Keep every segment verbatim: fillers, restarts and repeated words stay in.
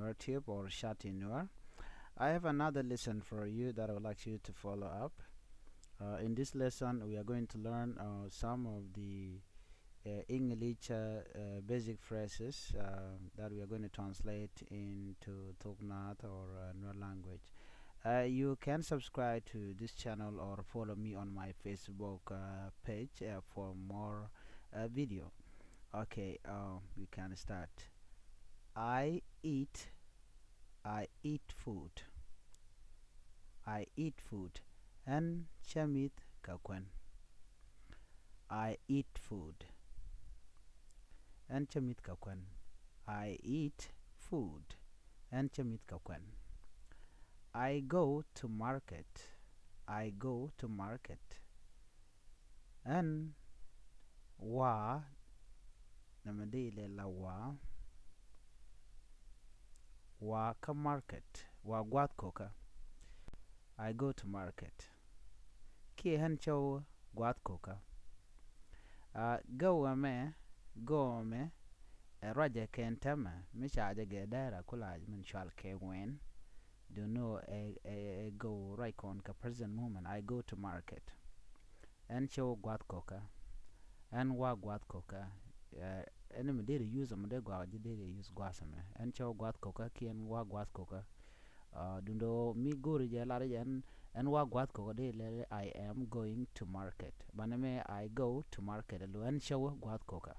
Nuer tip or chat in Nuer. I have another lesson for you that I would like you to follow up. Uh, in this lesson, we are going to learn uh, some of the uh, English uh, uh, basic phrases uh, that we are going to translate into Thok Naath or uh, Nuer language. Uh, you can subscribe to this channel or follow me on my Facebook uh, page uh, for more uh, video. Okay, uh, we can start. I eat, I eat food. I eat food. Ɣän cä mi̱th kɛ kuän. I eat food. Ɣän cä mi̱th kɛ kuän. I eat food. Ɣän cä mi̱th kɛ kuän. I go to market. I go to market. Ɣän wa, nɛmɛ dee lɛ la wa, wa kä market, wa gua̱th kokä. I go to market. Kiɛ ɣän cä wä gua̱th kokä. Uh, go ɛmɛ, go ɛmɛ ɛ ruacɛ kɛn täämɛ mi ca jɛ gɛ dɛrɛ kulac min cual kɛ when. Duŋni ɛ, ɛ, ɛ go ruac kɔn kɛ present moment. I go to market. Ɣän cä wä gua̱th kokä. Ɣän wa gua̱th kokä. Ɛ, ɛn mi deri use ɛmɛ dee gɔaa ji̱ deri use gua̱th ɛmɛ. Ɣän cä wä gua̱th kokä kiɛ ɣän wa gua̱th kokä. Uh, duŋdɛ mi go̱o̱ri jɛ lar jɛ ɣän, ɣän wa gua̱th kokä dee lɛ I am going to market. Banɛ mɛ I go to market. Ɛlɔ ɣän cä wä gua̱th kokä.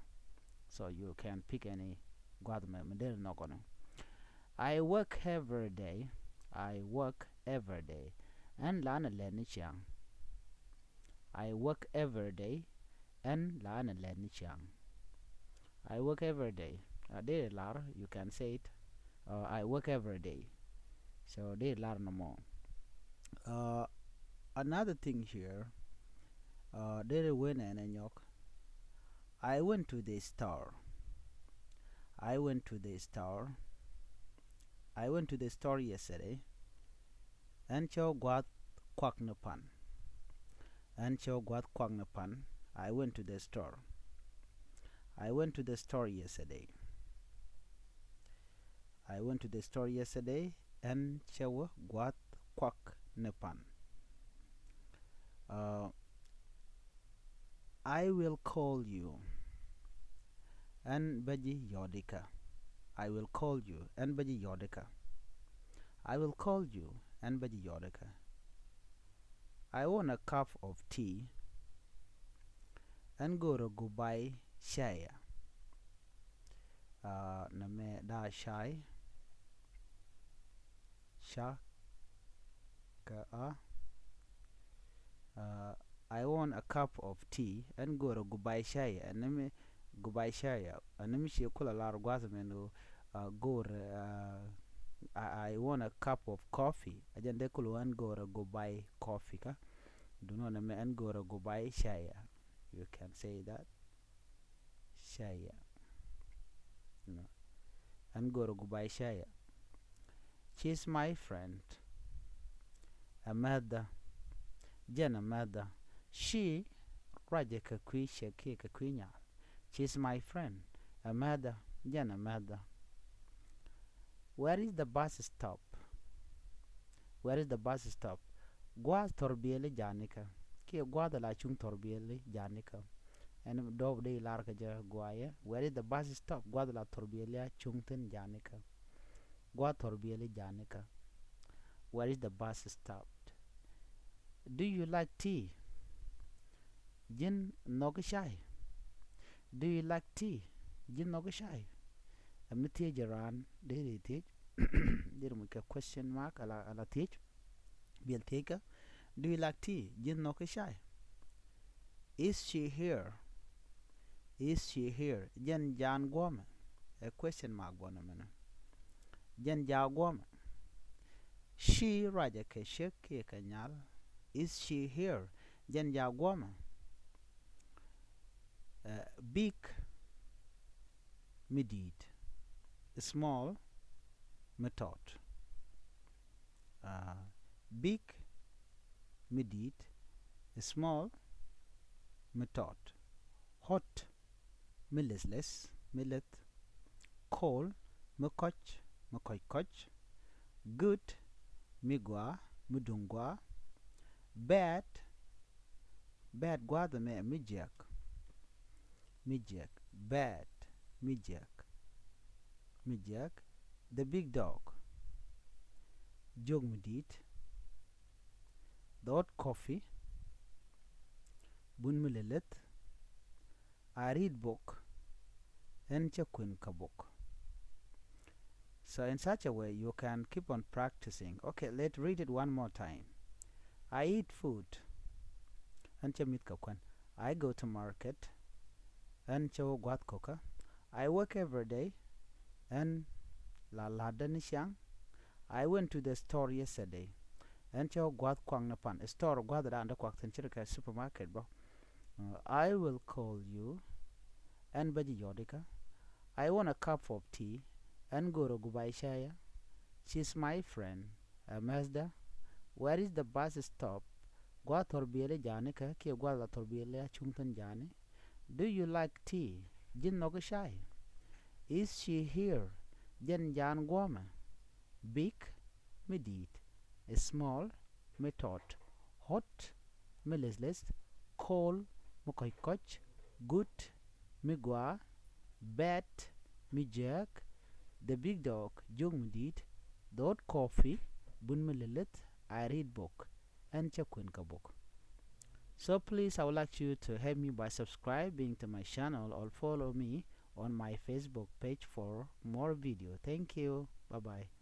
So you can pick any gua̱th mɛ, mɛ deri nhɔk kɔnɔ. I work every day. I work every day. Ɣän la ni lɛt ni ciaŋ. I work every day. Ɣän la ni lɛt ni ciaŋ. I work every day. Uh, dee lar, you can say it. Uh, I work every day. So dee lar nɔmɔ. Uh, another thing here. Uh, dee wen ɛn ɛ nyɔk. I went to the store. I went to the store. I went to the store yesterday. Ɣän cä wä gua̱th kuak ni pan. Ɣän cä wä gua̱th kuak ni pan. I went to the store. I went to the store yesterday. I went to the store yesterday. Ɣän cä wä gua̱th kuak ni pan. Uh, I will call you. Ɣän bä ji̱ yɔt ikä. I will call you. Ɣän bä ji̱ yɔt ikä. I will call you. Ɣän bä ji̱ yɔt ikä. I want a cup of tea. Ɣän go̱o̱rä guba̱y cay. Uh, nɛmɛ da̱a̱ cay. Ca kɛ a. Uh, I want a cup of tea. Ɣän go̱o̱rä guba̱y cay. Ɛn mi guba̱y cay. Ɛn mi ci kulɛ lar gua̱th mɛn ɣöö, uh, go̱o̱rä, uh, I, I want a cup of coffee. A jɛn dee kulɛ ɣän go̱o̱rä guba̱y coffee kä. Duŋni nɛmɛ ɣän go̱o̱rä guba̱y cay. You can say that. Caya. Ɣän go̱o̱rä guba̱y caya. She's my friend. Ɛ mɛthdä. Jɛn ɛ mɛthdä. She ruacɛ kɛ kui̱ ciek kiɛ kɛ kui̱ nyaal. She's my friend. Ɛ mɛthdä. Jɛn ɛ mɛthdä. Where is the bus stop? Where is the bus stop? Gua̱a̱th thɔrbiɛli janikä. Kiɛ gua̱a̱th la cuŋ thɔrbiɛli janikä. Ɛn dɔɔp dee lar kɛ jɛ guayɛ. Where is the bus stop? Gua̱a̱th la thɔrbiɛli a cuŋ thi̱n janikä. Gua̱a̱th thɔrbiɛli janikä. Where is the bus stop? Do you like tea? Ji̱n nhɔk cay? Do you like tea? Ji̱n nhɔk cay? Ɛ mi thiec raan deri thiec. Deri muc kɛ question mark ala, ala thiec. Biɛl thiec kä. Do you like tea? Ji̱n nhɔk cay? Is she here? Is she here? Jɛn jaan guɔmɛ? Ɛ question mark bɔnɛ mɛnɛ. Jɛn jaa guɔmɛ? She ruacɛ kɛ ciek kiɛ kɛ nyal. Is she here? Jɛn jaa guɔmɛ? Uh, big mi di̱i̱t. Small mi tɔt. Uh, big mi di̱i̱t. Small mi tɔt. Hot mi leth leth, mi leth. Cold mi kɔc. mi kɔc kɔc. Good, mi gɔaa, mi duŋ gɔaa. Bad, bad gua̱a̱th ɛmɛ mi jiäk. Mi jiäk. Bad, mi jiäk. Mi jiäk. The big dog, jiök mi di̱i̱t. The hot coffee, bun mi leleth. I read book, ɣän cä kuën kä bok. So in such a way you can keep on practicing. Okay, let's read it one more time. I eat food, ɣän cä mi̱th kä kuän. I go to market, ɣän cä wä gua̱th kokä. I work every day, ɣän la la̱tdä ni ciaŋ. I went to the store yesterday, ɣän cä wä gua̱th kuakni pan. Store gua̱th dan dee kuak thi̱n, ce̱tkɛ supermarket bä. Uh, I will call you, ɣän bä ji̱ yɔt ikä. I want a cup of tea, ɣän go̱o̱rä guba i̱ cayä. She's my friend, ɛ mɛthdä. Where is the bus stop? Gua̱th thɔrbiɛli ja̱a̱ni kä, kiɛ gua̱th la thɔrbiɛli a cuŋ thi̱n ja̱a̱ni? Do you like tea? Ji̱n nhɔk i̱ cay? Is she here? Jɛn ja̱a̱n guɔ̱mɛ? Big, mi di̱i̱t. Small, mi tɔt. Hot, mi lethileth. Cold, mi kɔc kɔc. Good, mi gɔaa. Bad, mi jiääk. The big dog, jiök mi di̱i̱t. The hot coffee, bun mi leleth. I read book, ɣän cä kuën kä bok. So please, I would like you to help me by subscribing to my channel or follow me on my Facebook page for more video. Thank you. Bye bye.